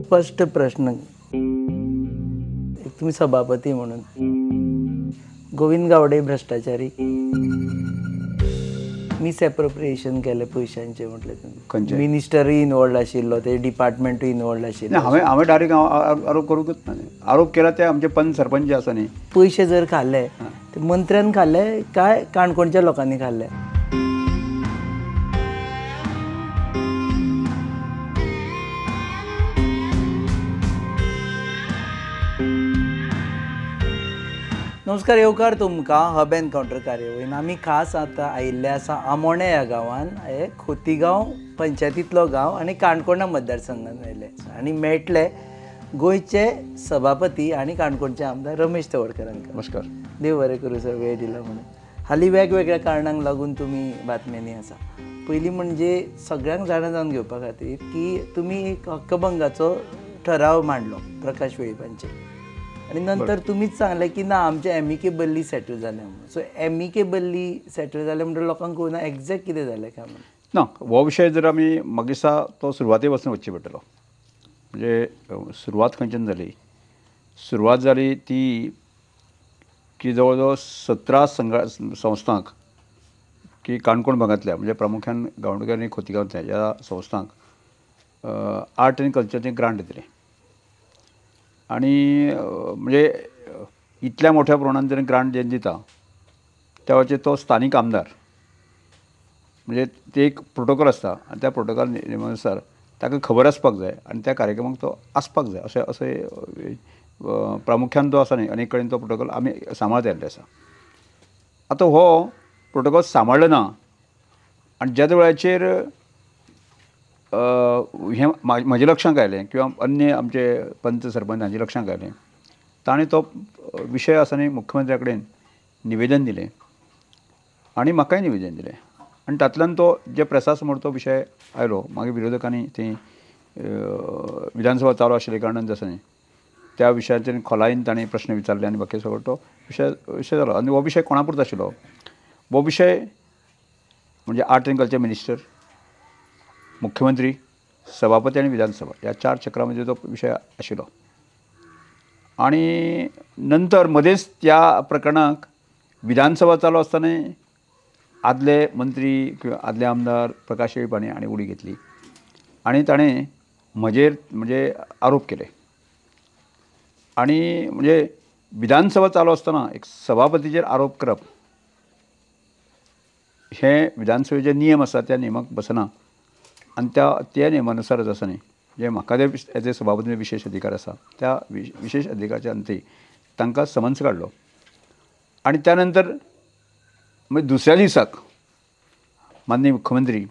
स्पश्ट प्रश्न, तुम्ही सभापती म्हणून गोविंद गावडे भ्रष्टाचारी, मिसएप्रोप्रिएशन केलें पयशांचें म्हटलें तुमी, मिनिस्टरूय इनवॉल्ड आशिल्लो, ते डिपार्टमेंटूय इनवॉल्ड आशिल्लो. हांवें हांवें डायरेक्ट आरोप करूंकच ना, आरोप केला ते आमचे पंच सरपंच जे आसा न्ही, पयशे जर खाल्ले ते मंत्र्यान खाल्ले काय काणकोणच्या लोकांनी खाल्ले? नमस्कार, येवकार तुमकां हब एनकावंटर कार्यावळीन. आमी खास आतां आयिल्ले आसा आमोणें ह्या गांवान, हे खोतीगांव पंचायतींतलो गांव आनी काणकोणा मतदारसंघान आयले आनी मेळटले गोंयचे सभापती आनी काणकोणचे आमदार रमेश तवडकर हांकां. नमस्कार, देव बरें करूं सर, वेळ दिला म्हणून. हालीं वेगवेगळ्या कारणांक लागून तुमी बातम्यांनी आसा. पयलीं म्हणजे सगळ्यांक जाणा जावन घेवपा खातीर की तुमी एक हक्कभंगाचो ठराव मांडलो प्रकाश वेळीपांचेर आनी नंतर तुमीच सांगलें की ना, आमचें एमिकेबली सेटल जालें म्हणून. सो एमिकेबली सेटल जालें म्हणटकीर लोकांक कळना एग्जॅक्ट कितें जालें काय म्हणून. ना, हो विशय जर आमी म्हाका दिसता तो सुरवाते पासून वचचें पडटलो. म्हणजे सुरवात खंयच्यान जाली? सुरवात जाली ती की जवळ जवळ 17 संस्थांक की काणकोण भागांतल्या, म्हणजे प्रामुख्यान गांवडोंगरी आनी खोतीगांवतल्या ह्या संस्थांक आर्ट आनी कल्चरचें ग्रांट दिलें. आनी म्हणजे इतल्या मोठ्या प्रमाणान जर ग्रांट जेन्ना दिता त्या वेळाचेर तो स्थानीक आमदार, म्हणजे ते एक प्रोटोकॉल आसता आनी त्या प्रोटोकॉल नियमानुसार ताका खबर आसपाक जाय आनी त्या कार्यक्रमाक तो आसपाक जाय. अशें अशें प्रामुख्यान तो आसा न्ही, अनेक कडेन तो प्रोटोकॉल आमी सांबाळत आयिल्ले आसा. आतां हो प्रोटोकॉल सांबाळ्ळो ना आनी ज्या वेळाचेर हें म्हज्या लक्षांत आयलें किंवा अन्य आमचे पंच सरपंच हांच्या लक्षांत आयलें, ताणें तो विशय आसा न्ही मुख्यमंत्र्या कडेन निवेदन दिलें आनी म्हाकाय निवेदन दिलें आनी तातूंतल्यान तो जे प्रेसा समोर तो विशय आयलो. मागीर विरोधकांनी थंय विधानसभा चालू आशिल्ल्या कारणान आसा न्ही त्या विशयाचेर खोलायेन ताणें प्रश्न विचारले आनी बाकी सगळो तो विशय जालो. आनी हो विशय कोणा पुरतो आशिल्लो? हो विशय म्हणजे आर्ट आनी कल्चर मिनिस्टर, मुख्यमंत्री, सभापती आनी विधानसभा ह्या 4 चक्रां मदीं तो विशय आशिल्लो. आनी नंतर मदेंच त्या प्रकरणाक विधानसभा चालू आसतना आदले मंत्री किंवा आदले आमदार प्रकाश वेळीप हांणी उडी घेतली आनी ताणें म्हजेर म्हणजे आरोप केले. आनी म्हणजे विधानसभा चालू आसतना एक सभापतीचेर आरोप करप हें विधानसभेचे नियम आसा त्या नियमाक बसना आनी त्या नियमानुसारच आसा न्ही, जे म्हाका जे एज ए सभापती विशेश अधिकार आसा त्या विशेश अधिकाराच्या अंती तांकां समन्स काडलो. आनी त्या नंतर मागीर दुसऱ्या दिसाक माननीय मुख्यमंत्री,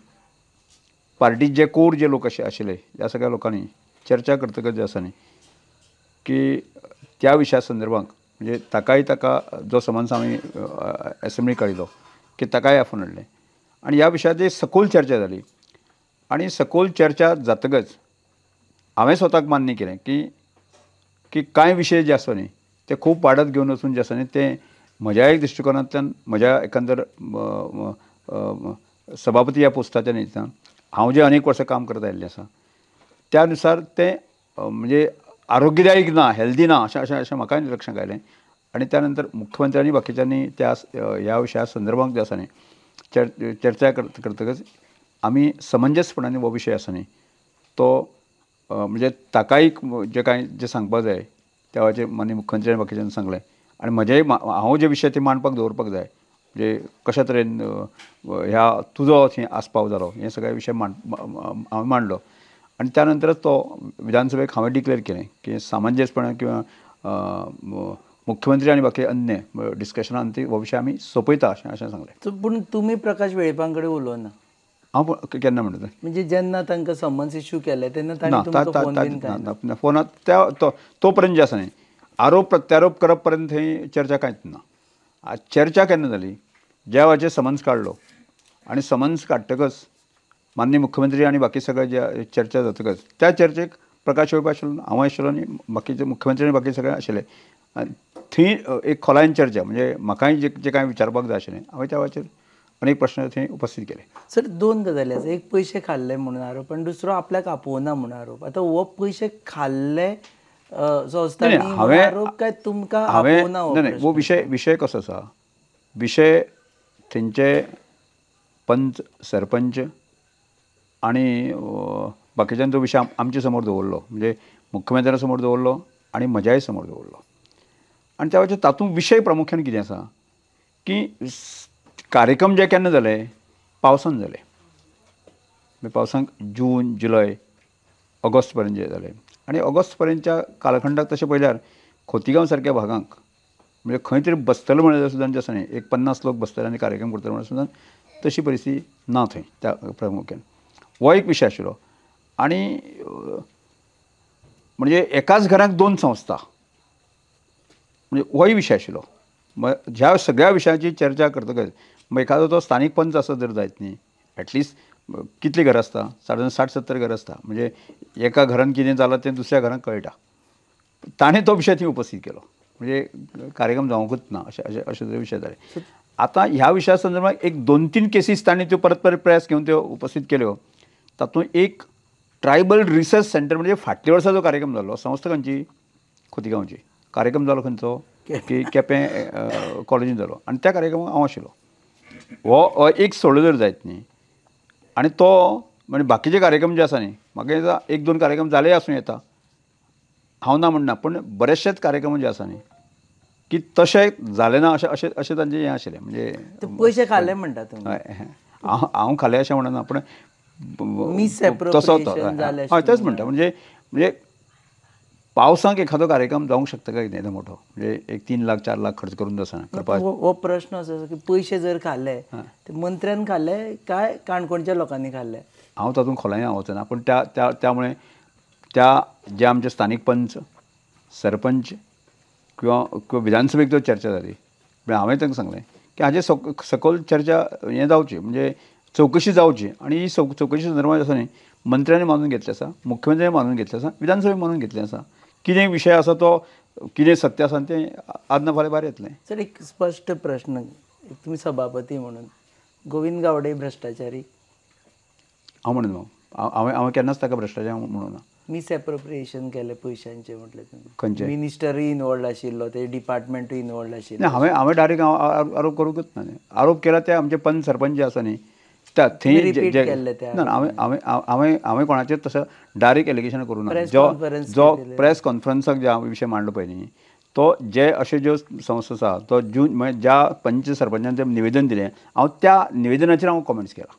पार्टीचे जे कोर जे लोक अशे आशिल्ले ह्या सगळ्या लोकांनी चर्चा करतकच जे आसा न्ही की त्या विशया संदर्भात म्हणजे ताकाय ताका जो समन्स आमी एसेंब्ली काडिल्लो की ताकाय आफोवन हाडलें आनी ह्या विशयाचेर सखोल चर्चा जाली. आनी सखोल चर्चा जातकच हांवें स्वताक मान्य केलें की की कांय विशय जे आसा न्ही ते खूब वाडत घेवन वचून जे आसा न्ही ते म्हज्या एक दृश्टिकोनांतल्यान म्हज्या एकंदर सभापती ह्या पोस्टाच्या निमित्तान हांव जें अनेक वर्सां काम करत आयिल्लें आसा त्या नुसार तें म्हणजे आरोग्यदायक ना, हेल्दी ना अशें अशें अशें म्हाकाय लक्षांत आयलें. आनी त्या नंतर मुख्यमंत्र्यांनी बाकीच्यांनी त्या ह्या विशया संदर्भात जे आसा न्ही चर्चा करतकच आमी समंजसपणान हो विशय आसा न्ही तो म्हणजे ताकाय जे कांय जें सांगपाक जाय त्या वेळाचेर माननीय मुख्यमंत्री आनी बाकीच्यांनी सांगलें. आनी म्हजेय हांव जे विशय ते मांडपाक दवरपाक जाय, म्हणजे कशा तरेन ह्या तुजो थंय आस्पाव जालो हे सगळे विशय हांवें मांडलो. आनी त्या नंतरच तो विधानसभेक हांवें डिक्लेर केलें की सामंजसपणान किंवा मुख्यमंत्री आनी बाकी अन्य डिस्कशनान ती हो विशय आमी सोंपयता अशें अशें सांगलें. पूण तुमी प्रकाश वेळीपां कडेन उलोवना? हांव केन्ना म्हणटा? म्हणजे जेन्ना तांकां समन्स इश्यू केलें तेन्ना तांणी तुमकां फोन बीन काय ना? फोनात त्या तो पर्यंत जे आसा न्ही आरोप प्रत्यारोप करप पर्यंत थंय चर्चा कांयच ना. चर्चा केन्ना जाली? ज्या वेळाचेर समन्स काडलो आनी समन्स काडटकच माननीय मुख्यमंत्री आनी बाकी सगळे जे चर्चा जातकच त्या चर्चेक प्रकाश वेळीप आशिल्लो, हांव आशिल्लो आनी बाकीचे मुख्यमंत्री आनी बाकी सगळे आशिल्ले. आनी थंय एक खोलायेन चर्चा म्हणजे म्हाकाय जे जे कांय विचारपाक जाय आशिल्लें हांवें त्या वेळाचेर अनेक प्रश्न थंय उपस्थित केले. सर दोन गजाली आसा, एक पयशे खाल्ले म्हणून आरोप आनी दुसरो आपल्याक आपोवना म्हणून आरोप. आतां हो पयशे खाल्ले संस्थांनी आरोप काय तुमकां आपोवना? नाही, हो विशय विशय कसो आसा, विशय थंयचे पंच सरपंच आनी बाकीच्यान तो विशय आमचे समोर दवरलो, म्हणजे मुख्यमंत्र्या समोर दवरलो आनी म्हज्याय समोर दवरलो. आनी त्या वेळाचेर तातूंत विशय प्रामुख्यान कितें आसा की कार्यक्रम जे केन्ना जाले पावसान जाले, पावसांक जून जुलय ऑगस्ट पर्यंत जे जाले आनी ऑगस्ट पर्यंतच्या कालखंडाक तशें पळयल्यार खोतिगांव सारक्या भागांक म्हणजे खंय तरी बसतलो म्हणल्यार सुद्दां जे आसा न्ही एक 50 लोक बसतले आनी कार्यक्रम करतले म्हणल्यार सुद्दां तशी परिस्थिती ना थंय त्या प्रामुख्यान. हो एक विशय आशिल्लो. आनी म्हणजे एकाच घरांत 2 संस्था म्हणजे होय विशय आशिल्लो. ह्या सगळ्या विशयाची चर्चा करतकच मग एखादो तो स्थानीक पंच आसत जर जायत न्ही, एटलिस्ट कितलीं घरां आसता, सादारण 60-70 घरां आसता, म्हणजे एका घरान कितें जालां तें दुसऱ्या घरांत कळटा. ताणें तो विशय थंय उपस्थित केलो, म्हणजे कार्यक्रम जावंकूच ना अशें अशें अशें विशय जाले. आतां ह्या विशया संदर्भात एक 2-3 केसीस ताणें त्यो परत परत प्रयास घेवन त्यो उपस्थित केल्यो. तातूंत एक ट्रायबल रिसर्च सेंटर म्हणजे फाटल्या वर्सा जो कार्यक्रम जालो, संस्था खंयची खोतिगांवची, कार्यक्रम जालो खंयचो की केपें कॉलेजीन जालो आनी त्या कार्यक्रमाक हांव आशिल्लो. हो एक सोडलो जर जायत न्ही आनी तो म्हणजे बाकीचे कार्यक्रम जे आसा न्ही म्हाका दिसता 1-2 कार्यक्रम जाले आसूं येता, हांव ना म्हणना, पूण बरेचशेच कार्यक्रम जे आसा न्ही की तशें जालें ना अशें अशें अशें तांचें हें आशिल्लें. म्हणजे पयशे खाले म्हणटा तुमी? हांव खाले अशें म्हणना, पूण तसो हय तेंच म्हणटा. म्हणजे म्हणजे पावसाक एखादो कार्यक्रम जावंक शकता काय कितें मोठो, म्हणजे एक 3 लाख 4 लाख खर्च करून जाता करपाक. हो प्रश्न असो की पयशे जर खाल्ले ते मंत्र्यान खाल्ले काय काणकोणच्या लोकांनी खाल्ले? हांव तातूंत खोलायेन हांव वचना, पूण त्या त्या त्यामुळे त्या जे आमचे स्थानीक पंच सरपंच किंवा किंवा विधानसभेक जो चर्चा जाली म्हणजे हांवें तांकां सांगलें की हाजे सकयल चर्चा हें जावची, म्हणजे चवकशी जावची. आनी ही चवकशी संदर्भात आसा न्ही मंत्र्यांनी मानून घेतलें आसा, मुख्यमंत्र्यांनी मानून घेतलें आसा, विधानसभेन मानून घेतलें आसा. कितें विशय आसा तो कितें सत्य आसा तें आज ना फाल्यां भायर येतलें. सर एक स्पश्ट प्रश्न, तुमी सभापती म्हणून गोविंद गावडे भ्रश्टाचारी? हांव म्हणून हांवें हांवें केन्नाच ताका भ्रश्टाचार म्हणूं ना. मिसएप्रोप्रिएशन केलें पयशांचें म्हटलें तुमी, खंयचें मिनिस्टरूय इनवॉल्ड आशिल्लो, ते डिपार्टमेंटूय इनवॉल्ड आशिल्लें. ना, हांवें हांवें डायरेक्ट हांव आरोप करूंकच ना. आरोप केला ते आमचे पंच सरपंच जे आसा न्ही त्या थंय ना हांवें हांवें हांवें हांवें कोणाचेर तसो डायरेक्ट एलिगेशन करूं ना. जो जो प्रेस कॉन्फरन्साक जे हांवें विशय मांडलो पळय न्ही तो जे अश्यो ज्यो संस्था आसा तो जून म्हणजे ज्या पंच सरपंचान ते निवेदन दिलें हांव त्या निवेदनाचेर हांव कॉमेंट्स केला.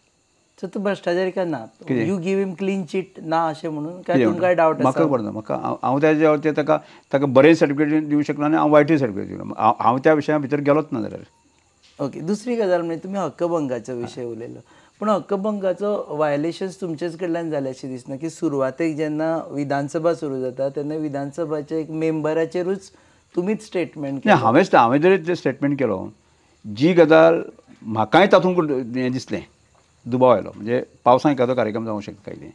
सो तूं भ्रश्टाचारी काय ना? You give him clean chit ना अशें म्हणून काय तुमकां डावट आसा? म्हाका खबर ना, म्हाका हांव ताजे ताका ताका बरें सर्टिफिकेट दिवंक शकना आनी हांव वायटूय सर्टिफिकेट दिवंक शकना. हांव त्या विशया भितर गेलोच ना जाल्यार. ओके, दुसरी गजाल म्हणजे तुमी हक्कभंगाचो विशय उलयलो, पूण हक्कभंगाचो वायलेशन्स तुमचेच कडल्यान जालें अशें दिसना की सुरवातेक जेन्ना विधानसभा सुरू जाता तेन्ना विधानसभाच्या एक मेंबराचेरूच तुमीच स्टेटमेंट केलें? हांवेंच हांवें जरी तें स्टेटमेंट केलो जी गजाल म्हाकाय तातूंत हें दिसलें, दुबाव आयलो, म्हणजे पावसांत एखादो कार्यक्रम जावंक शकता काय कितें.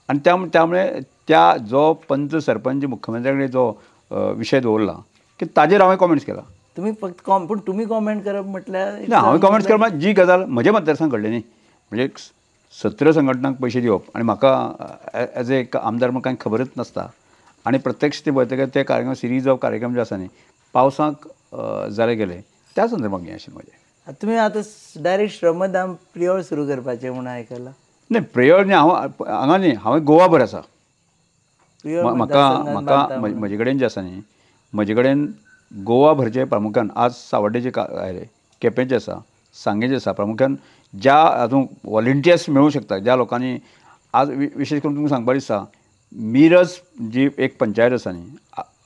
आनी त्यामुळे त्या जो पंच सरपंच मुख्यमंत्र्या कडेन जो विशय दवरला की ताजेर हांवें कॉमेंट्स केला. तुमी फक्त पूण तुमी कॉमेंट करप म्हटल्यार ना, हांवें कॉमेंट्स करप जी गजाल म्हज्या मतदारसंघात घडली न्ही, म्हणजे 17 संघटनांक पयशे दिवप आनी म्हाका एज ए आमदार म्हण कांय खबरच नासता आनी प्रत्यक्ष ते पळयतकच ते कार्यक्रम सिरीज ऑफ कार्यक्रम जे आसा न्ही पावसाक जाले गेले त्या संदर्भात हें आशिल्लें म्हजें. तुमी आतां डायरेक्ट श्रमदान प्रियोळ सुरू करपाचें म्हणून आयकलां? न्ही प्रियोळ न्ही, हांव हांगा न्ही, हांवें गोवा भर आसा. म्हाका म्हाका म्हजे कडेन जें आसा न्ही म्हजे कडेन गोवा भरचे प्रामुख्यान आज सावड्डेचे आयले, केपेंचे आसा, सांगेचे आसा, प्रामुख्यान ज्या हातूंत वॉलंटियर्स मेळूंक शकता ज्या लोकांनी आज विशेश करून तुमकां सांगपाक दिसता मिरज जी एक पंचायत आसा न्ही,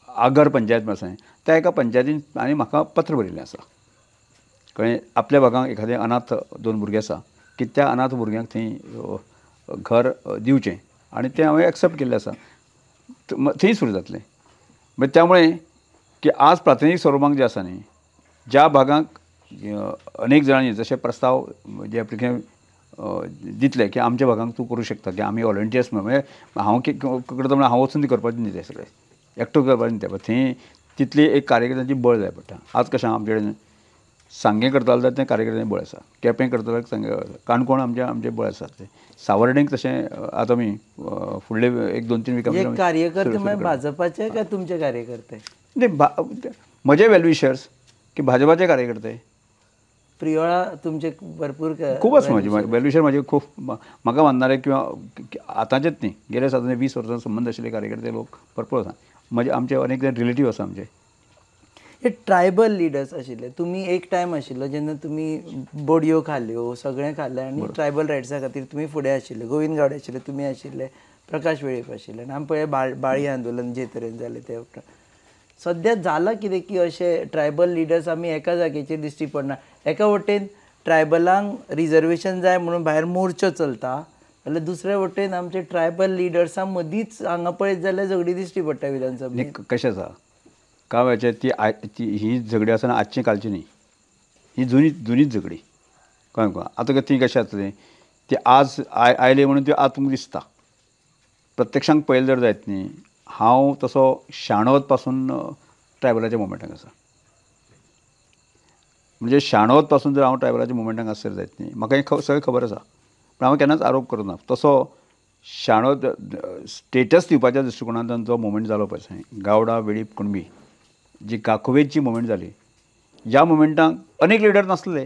आगर पंचायत म्हण आसा न्ही, त्या एका पंचायतीन आनी म्हाका पत्र बरयल्लें आसा, कळ्ळें, आपल्या भागांक एखादें अनाथ 2 भुरगे आसा की त्या अनाथ भुरग्यांक थंय घर दिवचें आनी तें हांवें एक्सेप्ट केल्लें आसा, थंय सुरू जातलें. मागीर त्यामुळे की आज प्राथमीक स्वरुपाक जें आसा न्ही ज्या भागांक अनेक जाणांनी जशे प्रस्ताव जे एप्लिकेशन दितले की आमच्या भागांक तूं करूं शकता की आमी वॉलंटियर्स म्हणजे हांव करता म्हणल्यार हांव वचून ती करपाचें न्ही, तें सगळें एकटो करपाचें न्ही तें, थंय तितली एक कार्यकर्त्यांची बळ जाय पडटा. आज कशें आमचे कडेन सांगें करताले जाल्यार तें कार्यकर्त्यांचें बळ आसा, केपें करता जाल्यार सांगें, काणकोण आमचें आमचें बळ आसा. तें सावर्डेक तशें आतां आमी फुडले 1-2-3 विका कार्यकर्ते भाजपाचे काय तुमचे कार्यकर्ते? नाही, म्हजे वेलविशर्स की भाजपाचे कार्यकर्ते. प्रियोळा तुमचे भरपूर खूब आसा म्हजे वेलविशर, म्हजे खूब म्हाका मानणारे किंवा आतांचेच न्ही, गेले सादारण 20 वर्सां संबंद आशिल्ले कार्यकर्ते लोक भरपूर आसा. म्हजे आमचे अनेक रिलेटीव आसा आमचे. हे ट्रायबल लिडर्स आशिल्ले, तुमी एक टायम आशिल्लो जेन्ना तुमी बडयो खाल्यो, सगळें खाल्लें आनी ट्रायबल रायट्सा खातीर तुमी फुडें आशिल्ले. गोविंद गावडे आशिल्ले, तुमी आशिल्ले, प्रकाश वेळीप आशिल्ले. आनी आमी पळय बाळी आंदोलन जे तरेन जालें ते उपरांत सद्या जालां कितें की अशे ट्रायबल लिडर्स आमी एका जाग्याचेर दिश्टी पडना. एका वटेन ट्रायबलांक रिजर्वेशन जाय म्हणून भायर मोर्चो चलता, जाल्यार दुसरे वटेन आमचे ट्रायबल लिडर्सां मदींच हांगा पळयत जाल्यार झगडी दिश्टी पडटा विधानसभेत. कशें आसा काय ती ती ही झगडी आसा आजची कालची न्ही, ही जुनी जुनीच झगडी. कळ्ळें? आतां ती कशें जातलें, ती आज आयली म्हणून ती आज तुमकां दिसता. प्रत्यक्षांत पळयलें जर जायत न्ही, हांव तसो 96 पासून ट्रायबलाच्या मुवमेंटाक आसा. म्हणजे 96 पासून जर हांव ट्रायबलाच्या मुवमेंटाक आसत जायत न्ही, म्हाका हें सगळें खबर आसा. पूण हांव केन्नाच आरोप करूना. तसो 96 स्टेटस दिवपाच्या दृश्टिकोणांतल्यान जो मुवमेंट जालो पळय, गावडा वेळीप कुणबी जी काकुवेची मुवमेंट जाली, ज्या मुवमेंटाक अनेक लिडर नासले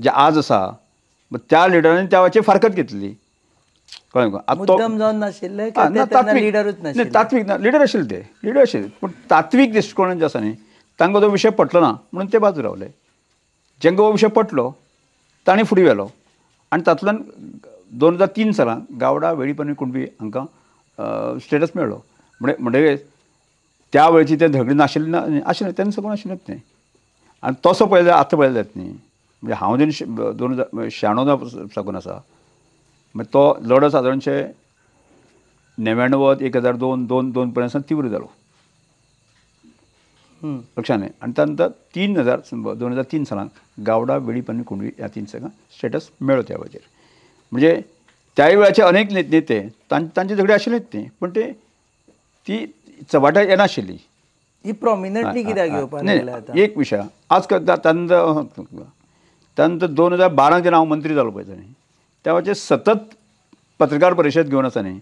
जे आज आसा, त्या लिडरांनी त्या वेळाची फारकत घेतली. कळ्ळें? तात्वीक लिडर आशिल्ले, ते लिडर आशिल्ले, पूण तात्वीक दृश्टिकोणान जे आसा न्ही तांकां तो विशय पटलो ना म्हणून ते बाजू रावले. जेंका हो विशय पटलो तांणी फुडें व्हेलो आनी तातूंतल्यान 2003 सालान गावडा वेळीप आनी कुणबी हांकां स्टेटस मेळ्ळो. म्हणटकीर त्या वेळची ते झगडी नाशिल्ले ना आशिल्लें तेन्ना सगळें आशिल्लेंच न्ही. आनी तसो पळयल्यार आतां पळयल्यार जायत न्ही. म्हणजे हांव जेन्ना 2096 साकून आसा, मागीर तो लढो सादारणशे 99 1002 2 2 पर्यंत तीव्र जालो. लक्षात न्ही. आनी त्या नंतर 2003 सालान गावडा वेळीप आनी कुणबी ह्या 3 सगळ्यांक स्टेटस मेळ्ळो त्या वेळाचेर. म्हणजे त्याय वेळाचे अनेक नेते तांचे झगडे आशिल्लेच न्ही, पूण ते ती चवाटा येनाशिल्ली. ही प्रॉमिनंटली कित्याक घेवपाक लागले आतां एक विशय आज त्यानंतर 2012 जेन्ना हांव मंत्री जालो पळय न्ही, त्या वेळाचेर सतत पत्रकार परिशद घेवन आसा न्ही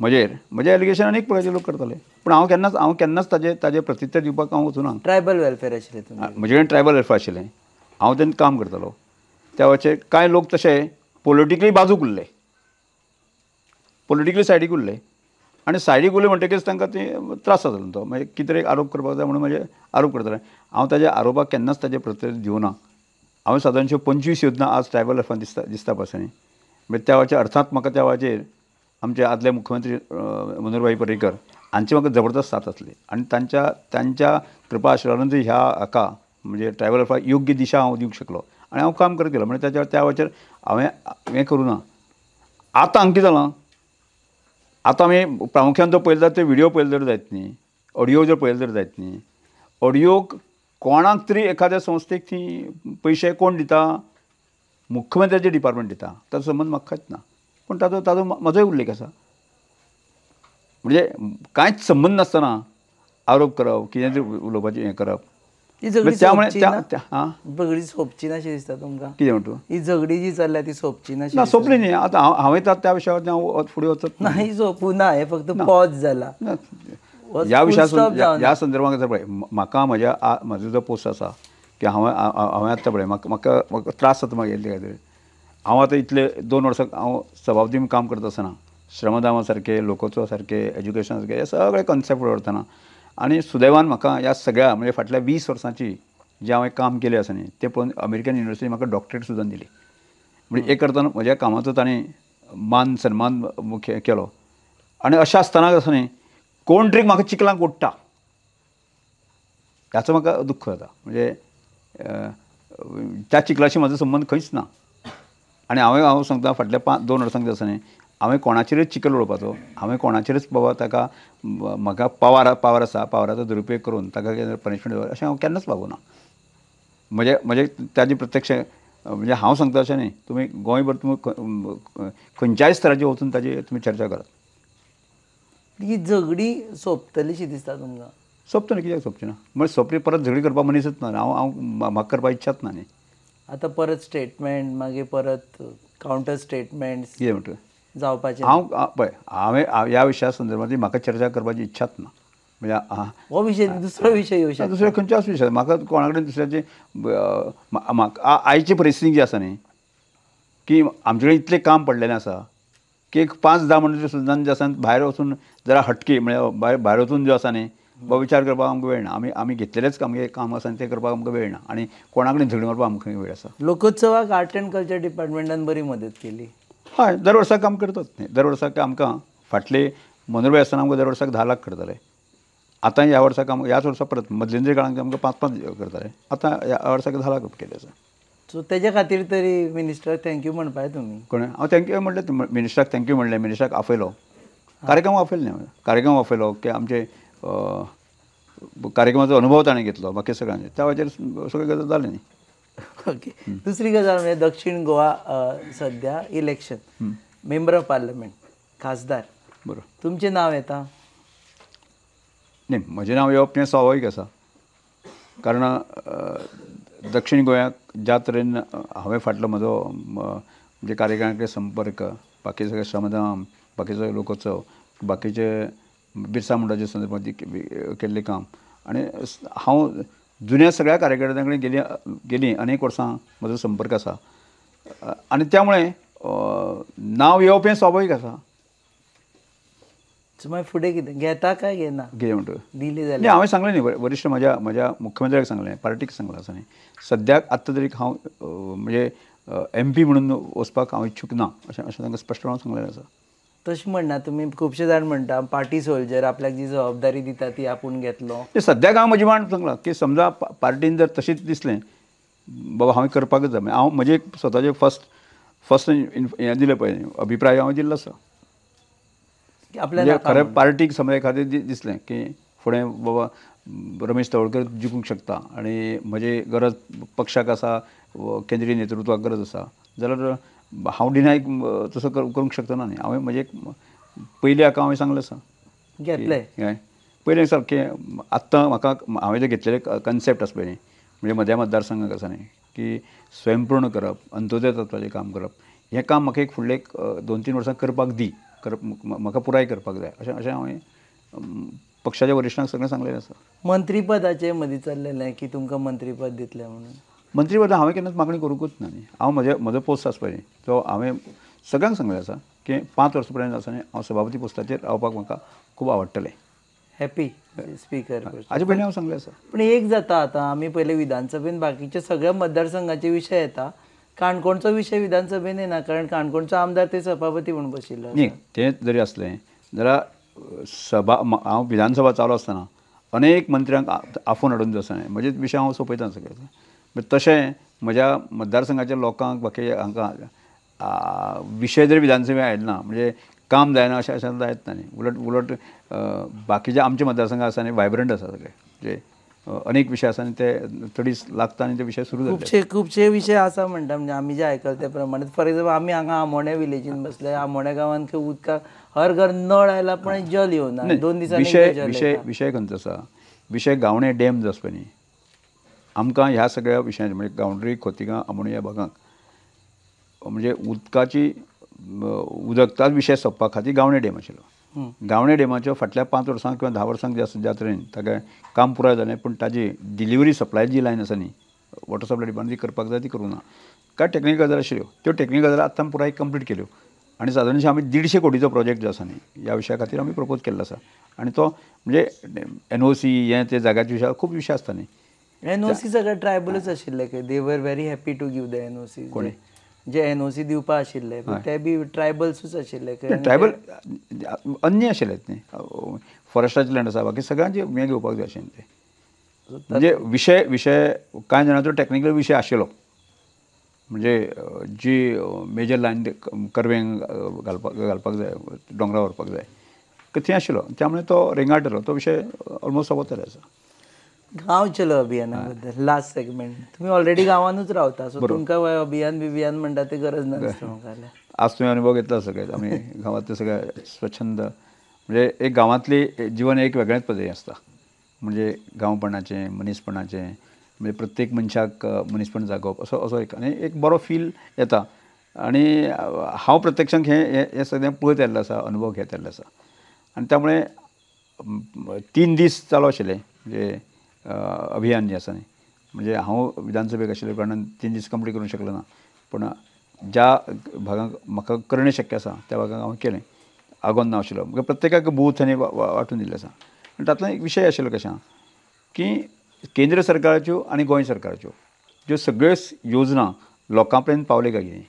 म्हजेर म्हजें एलिगेशन अनेक प्रकारचे लोक करताले, पूण हांव केन्नाच ताजे ताजे प्रत्युत्तर दिवपाक हांव वचूना. ट्रायबल वेलफेअर आशिल्लें तुमी? म्हजे कडेन ट्रायबल वेलफेअर आशिल्लें, हांव तेन्ना काम करतालो. त्या वेळाचेर कांय लोक तशे पॉलिटिकली बाजूक उरले, पॉलिटिकली सायडीक उरले आनी सायडीक उरले म्हणटकीच तांकां ते त्रास जाता तो मागीर कितें तरी आरोप करपाक जाय म्हणून म्हजे आरोप करताले. हांव ताज्या आरोपाक केन्नाच ताजें प्रत्युत्तर दिवना. हांवें सादारणश्यो 25 योजना आज ट्रायबल वेलफेअरान दिसता दिसता पळय न्ही. मागीर त्या वेळाचेर अर्थात म्हाका त्या वेळाचेर आमचे आदले मुख्यमंत्री मनोहरभाई पर्रीकर हांची म्हाका जबरदस्त साथ आसली आनी तांच्या तांच्या कृपा आशिर्वादान ह्या हाका म्हणजे ट्रायबल वेलफेअराक योग्य दिशा हांव दिवंक शकलो आनी हांव काम करत गेलो. म्हणजे ताच्या त्या वेळाचेर हांवें हें करूं ना. आतां हांगा कितें जालां, आतां आमी प्रामुख्यान जो पळयले जाल्यार ते व्हिडियो पळयले जर जायत न्ही, ऑडियो जर पळयले जर जायत न्ही, ऑडियोक कोणाक तरी एखाद्या संस्थेक ती पयशे कोण दिता, मुख्यमंत्र्याचें डिपार्टमेंट दिता, ताचो संबंद म्हाका कांयच ना. पूण ताचो ताचो म्हजोय उल्लेख आसा. म्हणजे कांयच संबंद नासतना आरोप करप, कितें तरी उलोवपाचें हें करप, त्यामुळे झगडी सोंपची ना अशें दिसता तुमकां? कितें म्हणटा ही झगडी जी चल्ल्या ती सोंपची ना? ना, सोंपली न्ही. आतां हांवें त्या विशयावर हांव फुडें वचत नाही. सोंपू ना, हें फक्त पॉज जाला ह्या विशया ह्या संदर्भात. पळय म्हाका म्हज्या म्हजो जो पोस्ट आसा की हांवें हांवें आतां पळय म्हाका म्हाका म्हाका त्रास जाता मागीर खातीर. हांव आतां इतले 2 वर्सां हांव सभापती काम करता आसतना श्रमदामा सारके, लोकोत्सवा सारके, एज्युकेशना सारके हे सगळे कॉन्सेप्ट व्हरतना आनी सुदैवान म्हाका ह्या सगळ्या म्हणजे फाटल्या 20 वर्सांची जें हांवें काम केलें आसा न्ही तें पळोवन अमेरिकन युनिवर्सिटी म्हाका डॉक्टरेट सुद्दां दिली. म्हणजे एक अर्थान म्हज्या कामाचो ताणें मान सन्मान केलो. आनी अशें आसतना आसा न्ही कोण तरी म्हाका चिखलांक ओडटा हाचो म्हाका दुख्ख जाता. म्हणजे त्या चिखलाशी म्हजो संबंद खंयच ना. आनी हांवें हांव सांगता फाटल्या 5-2 वर्सांक आसा न्ही हांवें कोणाचेरच चिखल उडोवपाचो, हांवें कोणाचेरच बाबा ताका म्हाका पावर आसा, पावराचो दुरुपयोग करून ताका कितें पनिशमेंट दिवप अशें हांव केन्नाच वागूना. म्हजें म्हजें ताजें प्रत्यक्ष म्हणजे हांव सांगता अशें न्ही, तुमी गोंयभर तुमी खंयच्याय स्तराचेर वचून ताजी तुमी चर्चा करात. ही झगडी सोंपतली शी दिसता तुमकां? सोंपता न्ही, कित्याक सोंपचें ना? म्हणजे सोंपली परत झगडी करपाक मनीसच ना. हांव हांव म्हाका करपाक इच्छाच ना न्ही. आतां परत स्टेटमेंट, मागीर परत कावंटर स्टेटमेंट्स कितें म्हणटा जावपाचें. हांव पळय, हांवें ह्या विशया संदर्भात म्हाका चर्चा करपाची इच्छाच ना. म्हणजे हो विशय दुसरो विशय येवं शकता, दुसरो खंयच्याच विशय. म्हाका कोणा कडेन दुसऱ्याचे म्हाका आयची परिस्थिती जी आसा न्ही की आमचे कडेन इतलें काम पडलेलें आसा की एक 5-10 मिनटां सुद्दां जे आसा भायर वचून जरा हटके म्हळ्यार भायर वचून जो आसा न्ही बाबा विचार करपाक आमकां वेळ ना. आमी आमी घेतलेलेच आमगे काम आसा आनी तें करपाक आमकां वेळ ना आनी कोणा कडेन झगडी मारपाक आमकां वेळ आसा. लोकोत्सवाक आर्ट एंड कल्चर डिपार्टमेंटान बरी मदत केली. हय, दर वर्साक काम करतात न्ही. दर वर्साक आमकां फाटले मनोरबाय आसतना आमकां दर वर्साक 10 लाख करताले. आतां ह्या वर्साक आमकां ह्याच वर्सा परत मदलेंद्र काळांत आमकां 5-5 करताले, आतां ह्या वर्साक 10 लाख केले आसा. सो तेज्या खातीर तरी मिनिस्टराक thank you म्हणपाक तुमी. कोणें हांव thank you म्हणलें, मिनिस्टराक thank you म्हणलें, मिनिस्टराक आपयलो, कार्यक्रम आपयलो न्ही, कार्यक्रम आपयलो की आमचे कार्यक्रमाचो अनुभव ताणें घेतलो, बाकी सगळ्यांचे त्या वेळाचेर सगळें गजाल जालें न्ही. ओके, दुसरी गजाल म्हणजे दक्षिण गोवा सद्या इलेक्शन, मेंबर ऑफ पार्लमेंट, खासदार, बरोबर, तुमचें नांव येता? न्ही, म्हजें नांव येवप हें स्वाभावीक आसा, कारण दक्षिण गोंयाक ज्या तरेन हांवें फाटलो म्हजो म्हणजे कार्यकारां कडेन संपर्क, बाकी सगळे श्रमदान, बाकी सगळे लोकोत्सव, बाकीचे बिरसा मुंडाच्या संदर्भात केल्लें काम, आनी हांव जुन्या सगळ्या कार्यकर्त्यां कडेन गेली गेली अनेक वर्सां म्हजो संपर्क आसा आनी त्यामुळे नांव येवप हें स्वाभावीक आसा. मागीर फुडें कितें घेता काय घेना? कितें म्हणटा दिली जाल्यार? न्ही, हांवें सांगलें न्ही, वरिश्ठ म्हज्या म्हज्या मुख्यमंत्र्याक सांगलें, पार्टीक सांगलां आसा न्ही, सद्याक आत्तां तरी हांव म्हणजे एम पी म्हणून वचपाक हांव इच्छूक ना अशें अशें तांकां स्पश्टपणान सांगलेलें आसा. तशें म्हणना तुमी, खुबशे जाण म्हणटा पार्टी सोल्जर आपल्याक जी जबाबदारी दिता ती आपूण घेतलो. सद्याक हांव म्हजी मांड सांगलां की समजा पार्टीन जर तशीच दिसलें बाबा हांवें करपाकच जाय, हांव म्हजें स्वताचें फर्स्ट फर्स्ट हें दिलें पळय अभिप्राय हांवें दिल्लो आसा. आपल्याला खरें पार्टीक समजा एखादें दिसलें की फुडें बाबा रमेश तवडकर जिखूंक शकता आनी म्हजी गरज पक्षाक आसा, केंद्रीय नेतृत्वाक गरज आसा, जाल्यार हांव डिनाय तसो करूंक शकतना न्ही. हांवें म्हजें पयलीं हाका हांवें सांगलें आसा घेतलें पयलें सारकें आत्तां म्हाका हांवें जें घेतलेलें कन्सेप्ट आसा पळय न्ही, म्हणजे म्हज्या मतदारसंघाक आसा न्ही की स्वयंपूर्ण करप, अंत्योदय तत्वाचें काम करप, हें काम म्हाका एक फुडले एक 2-3 वर्सां करपाक दी, करप म्हाका पुराय करपाक जाय अशें अशें हांवें पक्षाच्या वरिश्ठांक सगळें सांगलेलें आसा. मंत्रीपदाचें मदीं चल्लेलें की तुमकां मंत्रीपद दितलें म्हणून? मंत्रीपद हांवें केन्नाच मागणी करूंकूच ना न्ही. हांव म्हजे म्हजो पोस्ट आसा पळय न्ही तो हांवें सगळ्यांक सांगलें आसा की 5 वर्सां पर्यंत आसा न्ही हांव सभापती पोस्टाचेर रावपाक म्हाका खूब आवडटलें. हॅपी स्पीकर हाजे पयलीं हांव सांगलें आसा. पूण एक जाता, आतां आमी पयलीं विधानसभेन बाकीचे सगळ्या मतदारसंघाचे विशय येता, काणकोणचो विशय विधानसभेन येना, कारण काणकोणचो आमदार ते सभापती म्हणून बशिल्लो. न्ही, तें जरी आसलें जाल्यार सभा हांव विधानसभा चालू आसतना अनेक मंत्र्यांक आफोवन हाडून जो आसा न्ही म्हजे विशय हांव सोंपयता सगळे. तशें म्हज्या मतदारसंघाच्या लोकांक बाकी हांकां विशय जरी विधानसभेन आयलो ना म्हणजे काम जायना अशें अशें जायत ना न्ही. उलट उलट बाकीचे आमचे मतदारसंघ आसा न्ही वायब्रंट आसा सगळे, म्हणजे अनेक विशय आसा आनी ते तडीस लागता आनी ते विशय सुरू जाता. खुबशे खुबशे विशय आसा म्हणटा, म्हणजे आमी जे आयकले ते प्रमाणे. फॉर एग्जाम्पल आमी हांगा आमोण्या विलेजीन बसले, आमोण्या गांवांत खंय उदकाक हर घर नळ आयला पण जल येवना, 2 दिसांनी विशय विशय विशय खंयचो आसा, विशय गावणे डॅम जो आसा पळय न्ही, आमकां ह्या सगळ्या विशयांचेर म्हणजे गांवडरी, खोतिगांव, आमोण्या ह्या भागांक म्हणजे उदकाची उदकाच विशय सोंपपा खातीर गावणे डॅम आशिल्लो. गावणे डॅमाच्यो फाटल्या 5 वर्सांक किंवा 10 वर्सांक ज्या तरेन ताका काम पुराय जालें, पूण ताजी डिलिव्हरी सप्लाय जी लायन आसा न्ही वॉटर सप्लाय डिपार्टमेंट ती करपाक जाय ती करूंक ना. कांय टॅक्निकल गजाली आशिल्ल्यो, त्यो टॅक्निकल गजाली आत्तां पुराय कंप्लीट केल्यो आनी सादारणशें आमी 150 कोटीचो प्रोजेक्ट जो आसा न्ही ह्या विशया खातीर आमी प्रपोज केल्लो आसा. आनी तो म्हणजे एनओसी हें ते जाग्याचे विशय खूब विशय आसता न्ही. एनओसी सगळे ट्रायबलच आशिल्ले, they were very happy to give the NOC. कोणी जे एनओसी दिवपा आशिल्ले ते बी ट्रायबल्सूच आशिल्ले, ट्रायबल अन्य आशिल्ले न्ही, फॉरेस्टाचे लँड आसा, बाकी सगळ्यांचे हें घेवपाक जाय आशिल्लें तें. म्हणजे विशय विशय कांय जाणांचो टॅक्निकल विशय आशिल्लो, म्हणजे जी मेजर लायन कर्वेंक घालपाक घालपाक जाय, दोंगरार व्हरपाक जाय थंय आशिल्लो, त्यामुळे तो रेंगाळटलो तो विशय ऑलमोस्ट सोंपत आसा. गांव चलो अभियाना बद्दल लास्ट सेगमेंट, तुम्ही ऑलरेडी गांवानूच रावता, सो तुमकां अभियान बिभियान म्हणटा ते गरज ना दिसता म्हाका. आज तुवें अनुभव घेतला सगळे, आमी गांवांतले सगळे स्वच्छंद, म्हणजे एक गांवांतली जीवन एक वेगळेंच पद्दती आसता. म्हणजे गांवपणाचें, मनीसपणाचें, म्हणजे प्रत्येक मनशाक मनीसपण जागोवप असो असो एक आनी एक बरो फील येता. आनी हांव प्रत्यक्षांत हें हें सगळें पळयत आयिल्लो आसा, अनुभव घेत आयिल्लो आसा. आनी त्यामुळे 3 दीस चालू आशिल्लें म्हणजे अभियान जें आसा न्ही, म्हणजे हांव विधानसभेक आशिल्ल्या कारणान 3 दीस कंप्लीट करूंक शकलो ना, पूण ज्या भागांक म्हाका करणें शक्य आसा त्या भागांक हांवें केलें. आगोंद नांव आशिल्लो, म्हाका प्रत्येकाक बूथ आनी वांटून दिल्लें आसा. आनी तातूंत एक विशय आशिल्लो कशें की केंद्र सरकाराच्यो आनी गोंय सरकाराच्यो ज्यो सगळ्यो योजना लोकां पर्यंत पावले काय कितें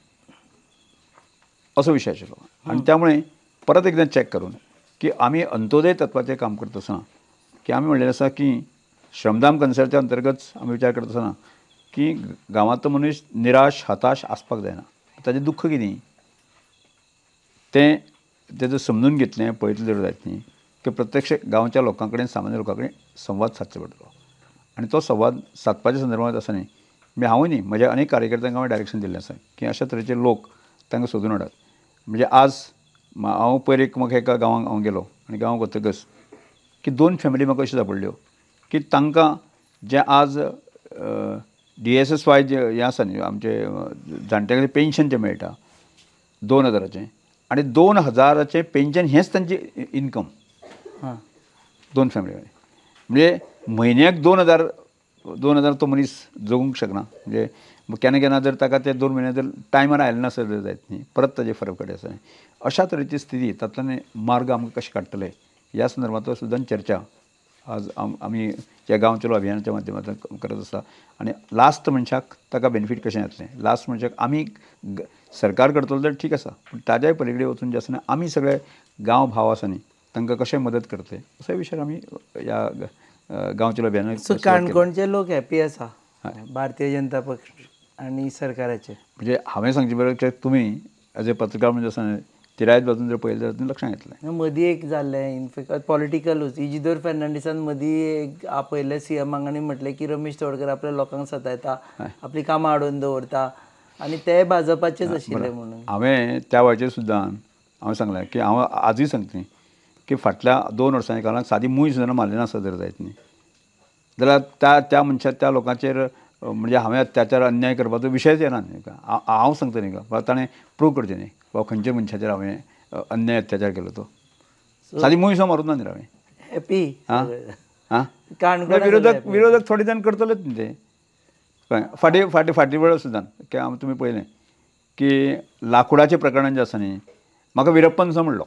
असो विशय आशिल्लो. आनी त्यामुळे परत एकदां चॅक करून की आमी अंत्योदय तत्वाचें काम करता आसतना की आमी म्हणलेलें आसा की श्रमदान कन्सर्टच्या अंतर्गत आमी विचार करता आसतना की गांवांतलो मनीस निराश हताश आसपाक जायना, ताजें दुख्ख कितें तें तेजो समजून घेतलें पळयतलें जर जायत न्ही की प्रत्यक्ष गांवच्या लोकां कडेन, सामान्य लोकां कडेन संवाद सादचो पडटलो. आनी तो संवाद सादपाच्या संदर्भांत आसा न्ही, म्हणजे हांवूय न्ही, म्हज्या अनेक कार्यकर्त्यांक हांवें डायरेक्शन दिल्लें आसा की अशा तरेचे लोक तांकां सोदून हाडात. म्हणजे आज हांव पयर एक म्हाका एका गांवांक हांव गेलो आनी गांवांक वतकच की 2 फॅमिली म्हाका अश्यो सापडल्यो की तांकां जें आज DSSY जें हें आसा न्ही आमचें जाणट्यांक पेन्शन जें मेळटा 2000चें, आनी 2000चें पेन्शन हेंच तांचें इनकम 2 फॅमिली म्हणजे म्हयन्याक 2000 तो मनीस जगूंक शकना. म्हणजे केन्ना केन्ना जर ताका ते 2 म्हयने जर टायमार आयले नासत जर जायत न्ही, परत ताजेर फरक पडटा आसा. अशा तरेची स्थिती तातूंतल्यान मार्ग आमकां कशें काडटले ह्या संदर्भांतलो सुद्दां चर्चा आज आमी ह्या गांव चलो अभियानाच्या माध्यमांतल्यान करत आसा. आनी लास्ट मनशाक ताका बेनिफीट कशें जातलें, लास्ट मनशाक आमी सरकार करतलो जाल्यार ठीक आसा, पूण ताज्याय पलीकडे वचून जें आसा न्ही आमी सगळे गांव भाव आसा न्ही तांकां कशें मदत करतले असो विशय आमी ह्या गांव चलो अभियानाक. सो काणकोणचे लोक हॅपी आसा भारतीय जनता पक्ष आनी सरकाराचे? म्हणजे हांवें सांगचें बरोबर तुमी एज ए पत्रकार म्हणजे आसा तिरायत बाजून जर पळयलें जाल्यार लक्षांत येतलें. मदीं एक जाल्लें इनफेक्ट पॉलिटिकलूच, इजिदोर फेर्नांडीसान मदीं एक आपयलें सीएमाक आनी म्हटलें की रमेश तवडकर आपल्या लोकांक सतायता, आपलीं कामां आडोवन दवरता, आनी ते भाजपाचेच आशिल्ले म्हणून. हांवें त्या वेळाचेर सुद्दां हांवें सांगलें की हांव आजूय सांगता की फाटल्या 2 वर्सांनी काळांत सादी मूय सुद्दां मारली नासत जर जायत न्ही जाल्यार त्या त्या मनशा त्या लोकांचेर म्हणजे हांवें अत्याचार अन्याय करपाचो विशयच येना न्ही. हांव सांगता न्ही का ताणें प्रूव करचें न्ही बाबा खंयच्या मनशाचेर हांवें अन्याय अत्याचार केलो तो, सादी मूय सुद्दां मारूंक ना न्ही हांवें. हॅपी आं आं विरोधक विरोधक थोडे जाण करतलेच न्ही ते. कळ्ळें, फाटीं फाटीं फाटीं वेळ सुद्दां की तुमी पळयलें की लांकूडाचें प्रकरण जें आसा न्ही म्हाका विरप्पन सो म्हणलो.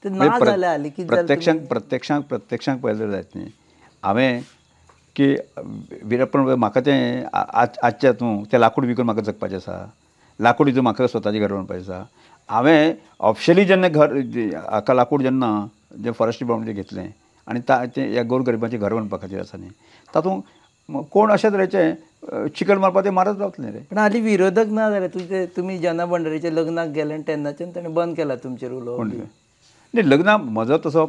प्रत्यक्षांत प्रत्यक्षांत प्रत्यक्षांत पळयलें जर जायत न्ही हांवें की विरप्पन म्हाका तें आजच्या तूं तें लांकूड विकून म्हाका जगपाचें आसा, लांकूड विकून म्हाका स्वताचें घर बांदपाचें आसा. हांवें ऑफिशियली जेन्ना घर हाका लांकूड जेन्ना जें फॉरेस्ट डिपार्टमेंट घेतलें आनी तें ह्या गोरगरिबांचें घर बांदपा खातीर आसा न्ही तातूंत कोण अशा तरेचे चिकल मारपा ते मारत रावतले रे. पण हालीं विरोधक ना जाल्यार तुजे तुमी जना भंडारीच्या लग्नाक गेले आनी तेन्नाच्यान ताणें बंद केला तुमचेर उलोवप. न्ही लग्नाक म्हजो तसो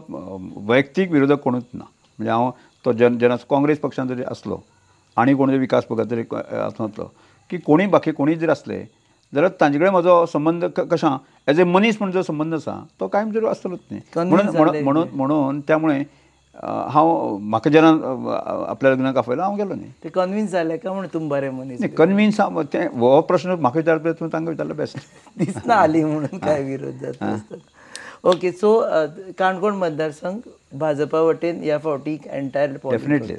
वैयक्तीक विरोधक कोणूच ना, म्हणजे हांव तो जेन्ना काँग्रेस पक्षान जरी आसलो आनी कोण जरी विकास पक्षांत जरी आसलो की कोणी बाकी कोणी जर आसले जाल्यार तांचे कडेन म्हजो संबंद कशें एज ए मनीस म्हूण जो संबंद आसा तो कायम जरूर आसतलोच न्ही. म्हणून म्हणून म्हणून त्यामुळे हांव म्हाका जेन्ना आपल्या लग्नाक आपयलो हांव गेलो न्ही. ते कन्विन्स जाले काय म्हण तुमी बरे मनीस? न्ही कन्विन्स तें हो प्रश्न म्हाका विचारता तुवें तांकां विचारलो बेस्ट दिसना हालीं म्हणून काय विरोध जाता आसतना. ओके, सो काणकोण मतदारसंघ भाजपा वटेन ह्या फावटी एंटायर डेफिनेटली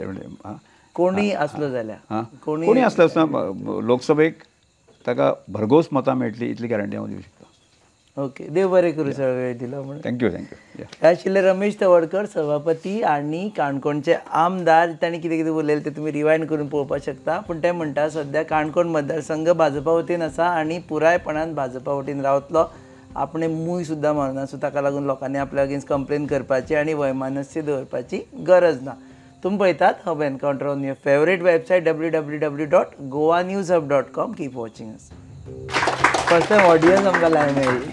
कोणीय आसलो जाल्यार कोणीय आसलो आसतना लोकसभेक ताका भरघोस मतां मेळटली इतली गॅरंटी हांव दिवंक शकता. ओके, देव बरें करूं सर वेळ दिलो म्हणून. Thank you thank you. हे आशिल्ले रमेश तवडकर, सभापती आनी काणकोणचे आमदार. तांणी कितें कितें उलयलें तें तुमी रिवायंड करून पळोवपाक शकता. पूण ते म्हणटा सद्या काणकोण मतदारसंघ भाजपा वतीन आसा आनी पुरायपणान भाजपा वतीन रावतलो, आपणे मूय सुद्दां मारना. सो ताका लागून लोकांनी आपल्या अगेन्स्ट कंप्लेन करपाची आनी वैमानस्य दवरपाची गरज ना. तुमी पळयतात Hub Encounter on your favourite website www.goanewshub.com. Keep watching us. First time audience आमकां लायव्ह मेळ्ळी.